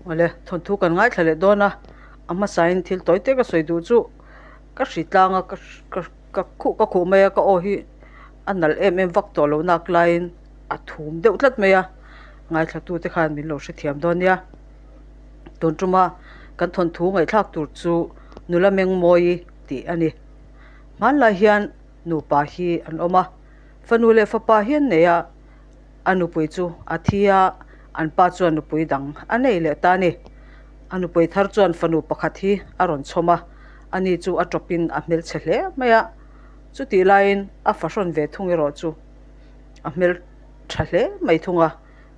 Awle, thawnthu kan ngaithla leh dawn a, a hmasain thil tawi te ka sawi duh chu ka hri tlang a, ka ka ka khuh ka khuh mai a, ka aw hi a nalh em em vak tawh lo nak laiin a thum deuh tlat mai a, ngaithla tu te khan min lo hrethiam dawn nia. Tun tuma kan thawnthu ngaihthlak tur chu nula Mengmawi tih a ni. Hmanlai hian nupa hi an awm a, fanu leh fapa hi an nei a. A nupui chu a thi a, an pa chuan nupui dang a nei leh ta a ni. A nupui thar chuan fanu pakhat hi a rawn chhawm a, ani chu a tawpin a hmelchhe hle mai a. Chutih laiin a fahrawn ve thung erawh chu a hmeltha hle mai thung a,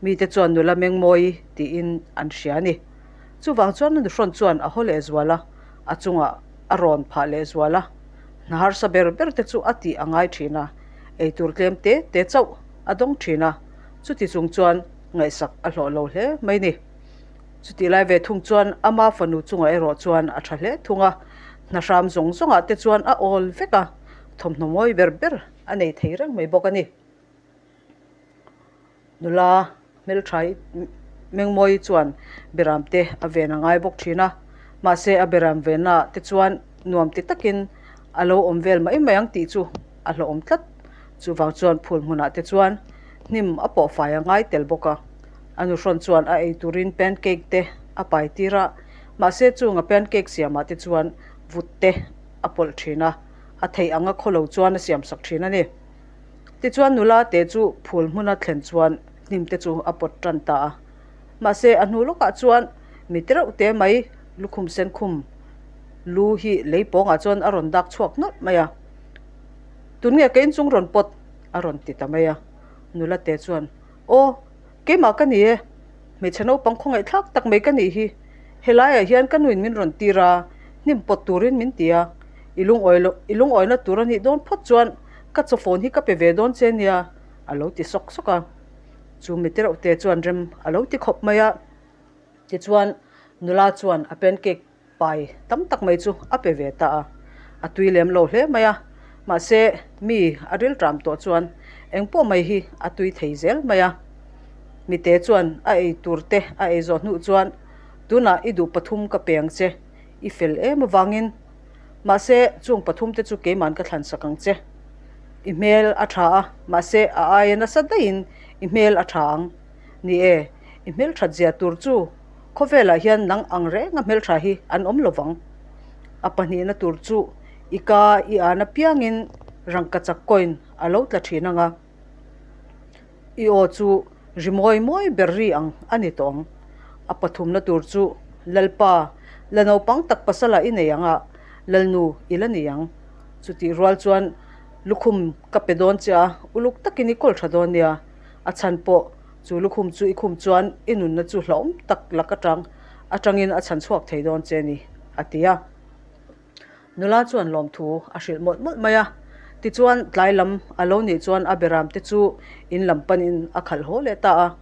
mite chuan nula mengmawi tiin an hria a ni. Chuvang chuan a nuhrawn chuan a haw leh zual a, a chungah a rawn phah leh zual a, hna harsa ber ber te chu a tih a ngai thin a, eitur tlem te te chauh a dawng thin a, chuti chung chuan ngaihsak a hlawh lo hle mai ni. Chutih lai ve thung chuan ama fanu chungah erawh chuan a tha hle thung a, hna hram zawng zawngah te chuan a awl vek a, thawmhnaw mawi ber ber a nei thei reng mai bawk a ni. Nula hmeltha Mengmawi chuan beram te a ven a ngai bawk thin a, mahse a beram vennaah te chuan nuam ti takin a lo awm vel mai mai ang tih chu a hlauhawm tlat. Chuvang chuan phul hmunah te chuan hnim a pawh fai a ngai tel bawk a, a nuhrawn chuan a ei turin pancake te a pai tir a, mahse chunga pancake siamah te chuan vut te a pawlh thin a, a theih anga khawlo chuan a siamsak thin a ni. Tichuan nula te chu phul hmuna thlen chuan hnim te chu a pawt tan ta a. Mahse a hnu lawkah chuan mi tereuh te mai lukhum sen khum lu hi lei pawngah chuan a rawn dak chhuak nawlh mai a. Tun nge ka inchung rawn pawt? a rawn ti ta mai a. Nula te chuan, Aw, keimah ka ni e. Hmeichhe naupang khawngaihthlak tak mai ka nih hi. Helaiah hian ka nuin min rawn tir a, hnim pawt turin min ti a. I lungawi loh, i lungawina tur a nih dawn phawt chuan ka chaw phone hi ka pe ve dawn che nia, a lo ti sawk sawk a. Chu mi tereuh te chuan rem a lo ti khawp mai a. Tichuan, nula chuan a pancake pai tam tak mai chu a pe ve ta a. A tui lem lo hle mai a, mahse mi a rilṭam tawh chuan engpawh mai hi a tui thei zel mai a. Mite chuan a ei tur te a ei zawh hnuh chuan, Tunah i duh pathum ka pe ang che, i fel em avangin. Mahse, chung pathum te chu keiman ka thlan sak ang che. I hmel a tha a, mahse a aia nasa daihin i hmel a tha ang. Ni e, i hmel that zia tur chu khawvelah hian nang ang renga hmeltha hi an awm lo vang. A pahnihna tur chu i ka i an apiangin rangkachak coin a lo tla thin ang a. I aw chu ri mawi mawi ber ri ang a ni tawh ang. A pathumna tur chu Lalpa, la naupang tak pasala i nei ang a, Lalnu i la ni ang. Chutih rual chuan lukhum ka pe dawn che a, uluk takin i kawl tha dawn nia. A chhan pawh chu lukhum chu i khum chuan i nunna chu hlauhawm tak lak atang atangin a chhan chhuak thei dawn che ni, a ti a. Nula chuan lawmthu a hrilh mawlh mawlh mai a. Tichuan, tlai lam a lo nih chuan a beram te chu in lam panin a khalh haw leh ta a.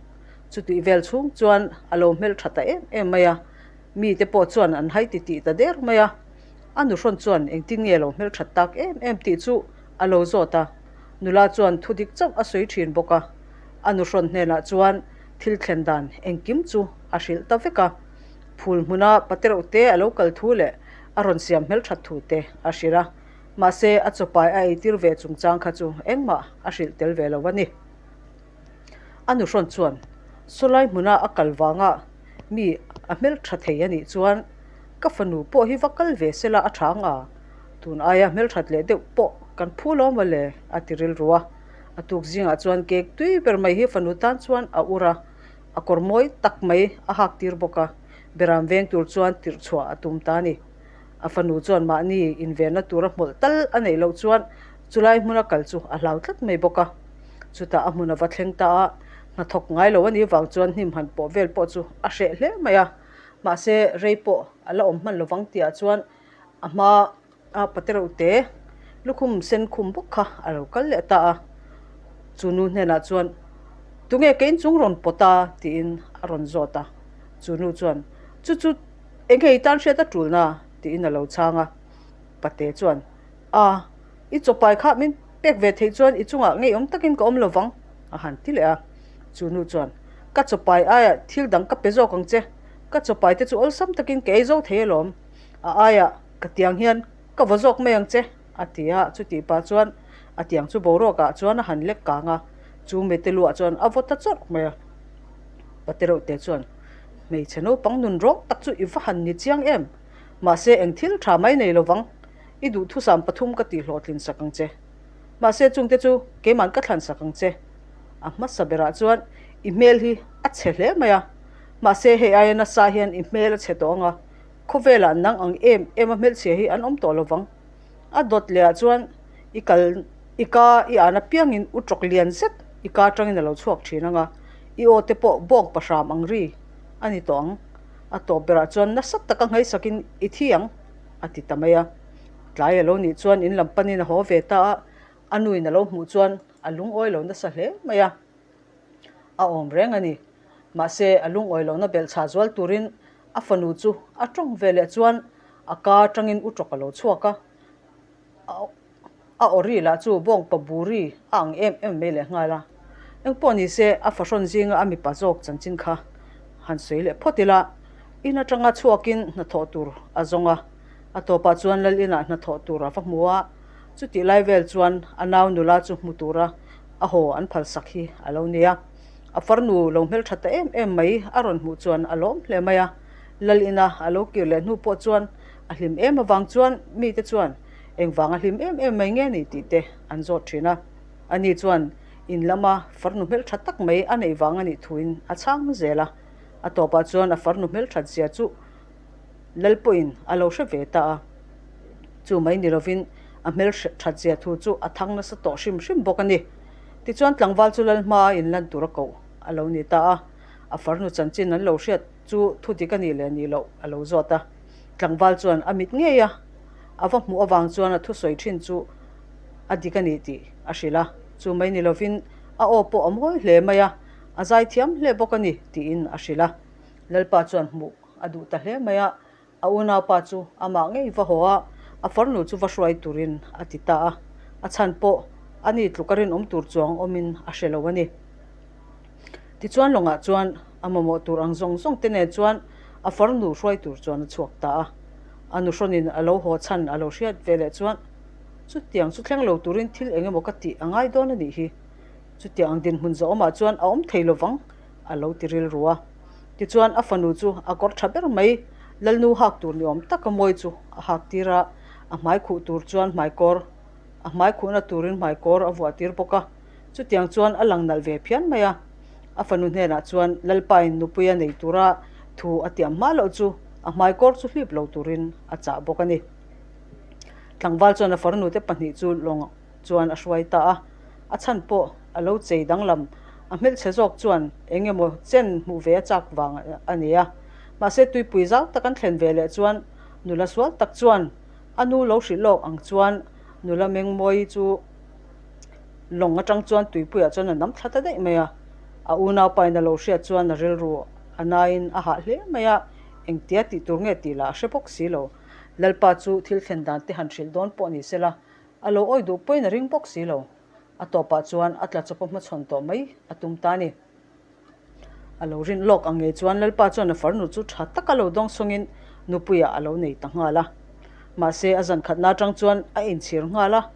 Chutih vel chhung chuan a lo hmeltha ta em em mai a. Mite pawh chuan an hai titih ta der mai a. A nuhrawn chuan engtin nge lo hmelthat tak em em tih chu a lo zawt a. Nula chuan thu dik chauh a sawi thin bawk a. A nuhrawn hnenah chuan thil thlen dan engkim chu a hrilh ta vek a. Phul hmuna patereuh te a lo kal thu leh a rawn siam hmelthat thu te a hrilh a, mahse a chawpai a eitir ve chungchang kha chu engmah a hrilh tel ve lo a ni. A nuhrawn chuan sawlai hmuna a kal vanga mi a hmeltha thei a nih chuan ka fanu pawh hi va kal ve sela a tha ang a, tun aia hmelthat leh deuh pawh kan phu lo mawle a ti rilru a. A tuk zingah chuan cake tui ber mai hi fanu tan chuan a ur a, A kawr mawi tak mai a hak tir bawk a, beram veng tur chuan tirh chhuah a tum ta a ni. A fanu chuan mahni invenna tura hmawlh tal a neih loh chuan chulai hmuna kal chu a hlau tlat mai bawk a. Chutah a hmun a va thleng ta a, hnathawk ngai lo a nih vang chuan hnim han pawh vel pawh chu a hreh hle mai a. Mahse, rei pawh a la awm hman lovang tihah chuan a hma A patereuh te lukhum sen khum bawk kha a lo kal leh ta a, chu nu hnenah chuan, Tunge ka inchung rawn pawt a? tiin a rawn zawt a. Chu nu chuan, Chu chu eng nge i tan hriat a tulna? tiin a lo chhang a. Pate chuan, A, i chawpai kha min pek ve theih chuan i chungah ngeiawm takin ka awm lo vang, a han ti leh a. Chu nu chuan, Ka chawpai aiah thil dang ka pe zawk ang che. Ka chawpai te chu awlsam takin ka ei zo thei alawm. A aiah ka tiang hian ka vaw zawk mai ang che, a ti a. Chutih pah chuan a tiang chu boruakah chuan a han lek kang a, chu mite luah chuan a vaw ta chawrh mai a. Pate reuh te chuan, Hmeichhe naupang nun rawng tak chu i va han ni chiang em? Mahse eng thil tha mai nei lovang, i duhthusam pathum ka tih hlawhtlin sak ang che. Mahse chungte chu keiman ka thlan sak ang che. A hmasa berah chuan i hmel hi a chhe hle mai a, mahse hei aia nasa hian i hmel a chhe tawh ang a, khawvelah nang ang em em a hmelchhia hi an awm tawh lo vang. A dawt lehah chuan i kal i ka i an apiangin u tawk lian zet i ka atangin a lo chhuak thin ang a, i aw te pawh bawng pahram ang ri a ni tawh ang. A tawp berah chuan nasa taka ngaisakin i thi ang a ti ta mai a. Tlai a lo nih chuan in lam panin a haw ve ta a, a nuin a lo hmuh chuan a lungawi lo nasa hle mai a, a awm reng a ni. Mahse, a lungawi lohna belhchhah zual turin a fanu chu a tawng ve leh chuan a ka atangin u tawk a lo chhuak a, a aw ri lah chu bawngpa bu ri a ang em em mai leh nghal a. Engpawh ni se, a fahrawn zinga a mipa zawk chanchin kha han sawi leh phawt ila, in atanga chhuakin hnathawh tur a zawng a, a tawpah chuan lal inah hnathawh tur a va hmu a. Chutih lai vel chuan a nau nula chu hmu tura a haw an phalsak hi a lo ni a. A farnu lo hmeltha ta em em mai a rawn hmuh chuan a lawm hle mai a. Lal ina a lo kir leh hnu pawh chuan a hlim em avang chuan mite chuan engvang a hlim em em mai nge ni tih te an zawt thin a. Ani chuan in lama farnu hmeltha tak mai a neih vang a nih thuin a chhang zel a. A tawpah chuan a farnu hmelthat zia chu Lal pawhin a lo hre ve ta a, chu mai ni lovin a hmel that zia thu chu a thang nasa tawh hrim hrim bawk a ni. Tichuan tlangval chu lal hmaa inlan tur a koh a lo ni ta a, a farnu chanchin an lo hriat chu thu dik a nih leh nih loh a lo zawt a. Tlangval chuan a mit ngei a, a va hmuh avang chuan a thusawi thin chu a dik a ni tih a hrilh a, chu mai ni lovin a aw pawh a mawi hle mai a, a zaithiam hle bawk a ni tiin a hrilh a. Lalpa chuan hmuh a duh ta hle mai a, a unaupa chu amah ngei va haw a, a farnu chu va hruai turin a ti ta a, a chhan pawh a ni tluk a rinawm tur chuang awmin a hre lo a ni. Tichuan lawngah chuan a mamawh tur ang zawng zawng te nen chuan a farnu hruai tur chuan a chhuak ta a, a nuhrawnin a lo haw chhan a lo hriat ve leh chuan chutiang chu thleng lo turin thil eng emaw ka tih a ngai dawn a nih hi, chutiang ang dinhmun zawhawmah chuan a awm thei lovang a lo ti rilru a. Tichuan a fanu chu a kawr tha ber mai, Lalnu hak tur ni awm taka mawi chu a hak tir a, a hmai khuh tur chuan hmaikawr, a hmai khuhna turin hmaikawr a vuah tir bawk a. Chutiang chuan a lang nalh ve phian mai a. A fanu hnenah chuan Lalpain nupui a nei tura thu a tiam hma loh chu a hmaikawr chu hlip lo turin a chah bawk a ni. Tlangval chuan a farnute pahnih chu lawng chuan a hruai ta a, a chhan pawh a lo chei danglam, a hmelchhe zawk chuan eng emaw chen hmuh ve a chak vang a ni a. Mahse tuipui zau tak an thlen ve leh chuan nula sual tak chuan a nu lo hrilh lawk ang chuan nula Mengmawi chu lawng atang chuan tuipuiah chuan a nam thla ta daih mai a. A unaupain a lo hriat chuan a rilru a naiin a hah hle mai a, engtia tih tur nge tih lah a hre bawk si lo. Lalpa chu thil thlen dan te han hrilh dawn pawh ni sela, A lo awi duh pawhin a ring bawk si lo. A tawpah chuan a tla chawp a hmachhawn tawh mai a tum ta a ni. A lo rin lawk ang ngei chuan Lalpa chuan a farnu chu tha taka lo dawng sawngin nupuiah a lo nei ta nghal a. Mahse a zan khatna atang chuan a inchhir nghal a,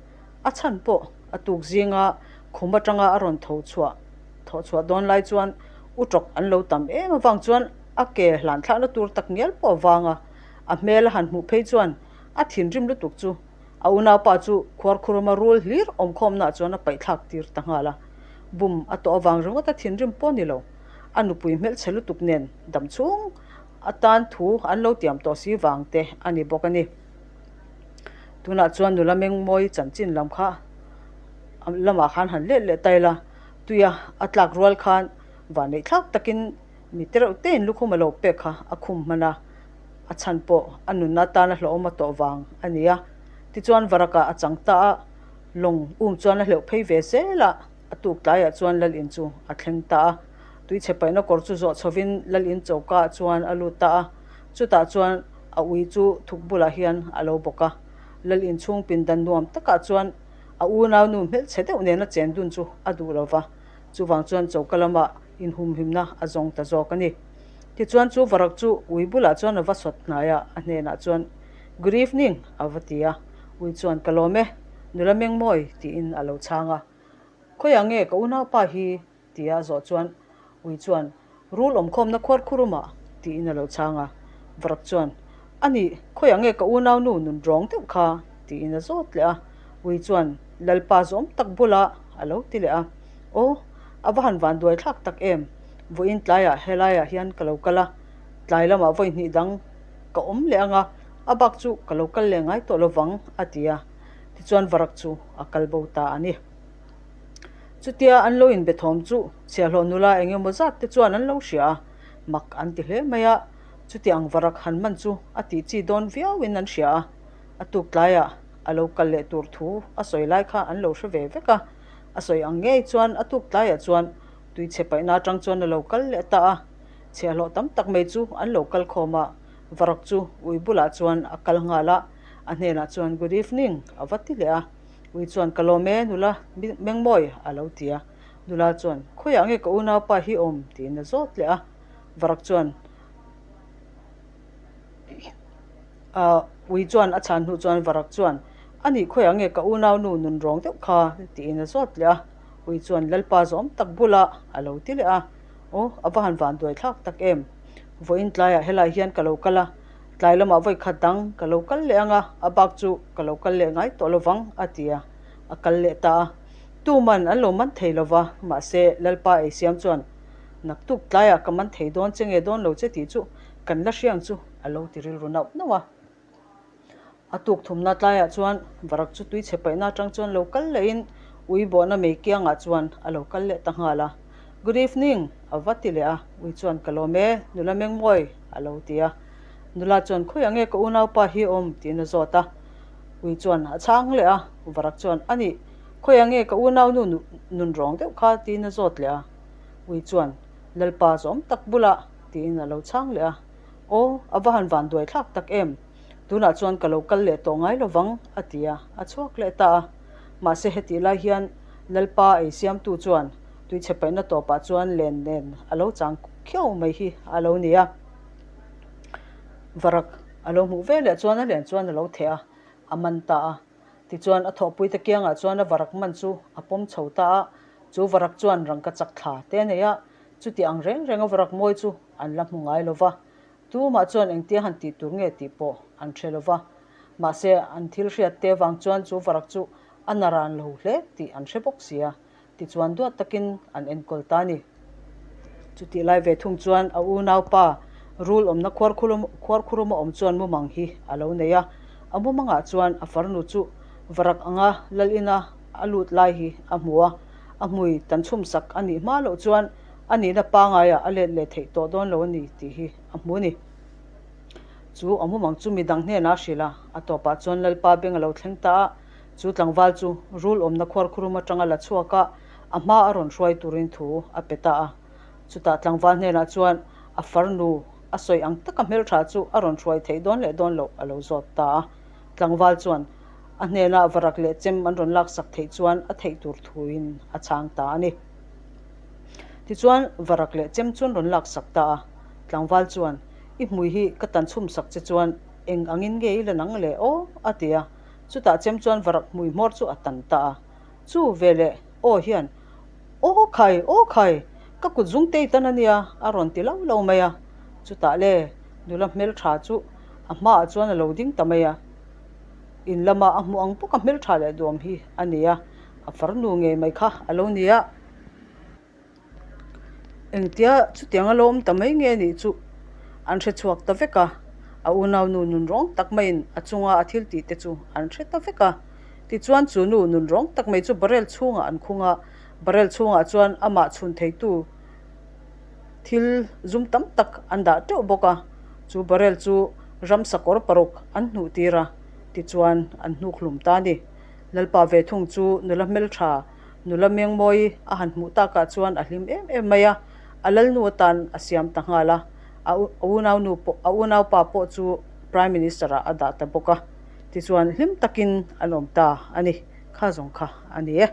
a chhan pawh a tuk zinga khum atanga a rawn tho chhuah thawh chhuah dawn lai chuan u tawk an lo tam em avang chuan a ke hlan thlahna tur tak ngial pawh a vang a, a hmel a han hmuh phei chuan a thinrim lutuk chu A unaupa chu khuarkhurama rul hlir awmkhawmnaah chuan a paihthlak tir ta nghal a. Bum a tawh avang ringawt a thinrim pawh ni lo. A nupui hmelchhe lutuk nen dam chhung atan thu an lo tiam tawh si vang te a ni bawk a ni. Tunah chuan nula mengmawi chanchin lam kha lamah khan han let leh ta ila, tuia a tlak rual khan vanneih thlak takin mi tereuh tein lukhum a lo pek kha a khum hman a. A chhan pawh a nunna atana hlauhawm a tawh vang a ni a. Tichuan Varakah a chang ta a, lawng um chuan a hleuh phei ve zel a, a tuk tlaiah chuan Lal in chu a thleng ta a. Tuichhe paihna kawr chu zawh chhovin Lal in choka ah chuan a lut ta a, chutah chuan a ui chu thuk bulah hian a lo bawk a. Lal in chhung pindan nuam takah chuan a unaunu hmelchhe deuh nena chen dun chu a duh lo va, chuvang chuan choka lamah inhumhimna a zawng ta zawk a ni. Tichuan chu varak chu ui bulah chuan a va sawt hnai a, a hnenah chuan, Good evening, a va ti a. Ui chuan, Ka lawm e, nula mengmawi, tiin a lo chhang a. Khawiah nge ka unaupa hi? tia a zawh chuan ui chuan, Rul awmkhawmna khuar khurumah, tiin a lo chhang a. Varak chuan, A nih, khawiah nge ka unaunu nun rawng deuh kha? tiin a zawt leh a. Ui chuan, Lalpa zawm tak bulah, a lo ti leh a. Aw, a va han van duai thlak tak em! Vawiin tlaiah helaiah hian ka lo kal a, tlai lamah vawi hnih dang ka awm leh ang a, a bak chu ka lo kal leh ngai tawh lovang, a ti a. Tichuan varak chu a kal bo ta a ni. Chutia an lo inbe thawm chu chhiahhlawh nula eng emaw zat te chuan an lo hria a, mak an ti hle mai a, chuti ang varak han man chu a tih chi dawn viauin an hria a, a tuk tlaiah a lo kal leh tur thu a sawi lai kha an lo hre ve vek a, a sawi ang ngei chuan a tuk tlaiah chuan tuichhe paihna atang chuan a lo kal leh ta a, chhiahhlawh tam tak mai chu an lo kal khawm a, varak chu ui bulah chuan a kal nghal a, a hnenah chuan good evening a va ti leh a. Ui chuan, Ka lawm e, nula Mengmawi, a lo ti a. Nula chuan, Khawiah nge ka unaupa hi awm? tiin a zawt leh a. Varak chuan, Ahh, ui chuan a chhan hnu chuan Varak chuan, A nih khawiah nge ka unaunu nun rawng deuh kha? tiin a zawt leh a. Ui chuan, Lalpa zawm tak bulah, a lo ti leh a. Aw, a va han van duai thlak tak em! Vawiin tlaiah helai hian ka lo kal a. Tlai lamah vawi khat dang ka lo kal leh ang a, a bak chu ka lo kal leh ngai tawh lovang, a ti a, a kal leh ta a. Tuman an lo man thei lova, mahse Lalpa ei siam chuan naktuk tlaiah ka man thei dawn che nge dawn lo che tih chu kan la hriang chu a lo ti rilru nauh nauh a. A tuk thumna tlaiah chuan varak chu tui chhe paihna atang chuan lo kal lehin ui bawhna mei kiangah chuan a lo kal leh ta nghal a. Good evening! a va ti leh a, ui chuan ka lawm e, nula mengmawi a lo ti a. Nula chuan khawiah nge ka unaupa hi awm tiin a zawt a. Ui chuan a chhang leh a, varak chuan a nih, khawiah nge ka unaunu nun rawng deuh kha tiin a zawt leh a. Ui chuan Lalpa zawm tak bulah tiin a lo chhang leh a. Aw, a va han van duai thlak tak em! Tunah chuan ka lo kal leh tawh ngai lovang, a ti a, a chhuak leh ta a. Mahse hetih lai hian Lalpa ei siamtu chuan tuichhe paihna tawpah chuan len nen a lo chang khiau mai hi a lo ni a. Varak a lo hmuh veleh chuan a len chuan a lo theh a, a man ta a. Tichuan a thawhpuite kiangah chuan a varak man chu a pawm chho ta a, chu varak chuan rangka chak thla te a nei a, chuti ang reng renga varak mawi chu an la hmu ngai lo va. Tumah chuan engtia han tih tur nge tih pawh an hre lo va. Mahse an thil hriat te avang chuan chu varak chu a naran lo hle tih an hre bawk si a. Tichuan duat takin an enkawl ta a ni. Chutih lai ve thung chuan a unaupa rul awmna khuarkhuruma awm chuan mumang hi a lo nei a. A mumangah chuan a farnu chu varak anga lal ina a lut lai hi a hmu a. A hmui tan chhum sak a nih hma loh chuan a nihna pangaiah a let leh theih tawh dawn lo a ni tih hi a hmu a ni. Chu a mumang chu midang hnenah a hrilh a, a tawpah chuan Lalpa beng a lo thleng ta a. Chu tlangval chu rul awmna khuarkhurum atanga la chhuak a, a hma a rawn hruai turin thu a pe ta a. Chutah tlangval hnenah chuan a farnu a sawi ang taka hmeltha chu a rawn hruai theih dawn leh dawn loh a lo zawt ta a. Tlangval chuan a hnenah varak leh chem an rawn laksak theih chuan a theih tur thuin a chhang ta a ni. Tichuan varak leh chem chu an rawn laksak ta a. Tlangval chuan, I hmui hi ka tan chhumsak che chuan eng angin nge i la nang le aw? a ti a. Chutah chem chuan varak hmui hmawr chu a tan ta a. Chu veleh aw hian, Aw khai, aw khai, ka kut zung tei tan a nia, a rawn ti lo lo mai a. Chutah le nula hmeltha chu a hmaah chuan a lo ding ta mai a. In lama a hmuh ang bawka hmeltha leh duam hi a ni a, a farnu ngei mai kha a lo ni a. Engtia chutiang a lo awm ta mai nge nih chu an hre chhuak ta vek a, a unaunu nun rawng tak maiin a chunga a thil tih te chu an hre ta vek a. Tichuan chu nu nun rawng tak mai chu barrel chhungah an khung a, barrel chhungah chuan amah chhun theitu thil zum tam tak an dah teuh bawk a, chu barrel chu ramsa kawr paruk an hnuh tir a, tichuan an hnuk hlum ta a ni. Lalpa ve thung chu nula hmeltha Nula Mengmawi a han hmuh takah chuan a hlim em em mai a, a lalnu atan a siam ta nghal a, a unaunu pawh a unaupa pawh chu Prime Minister ah a dah ta bawk a, tichuan hlim takin an awm ta a ni, kha zawng kha a ni e.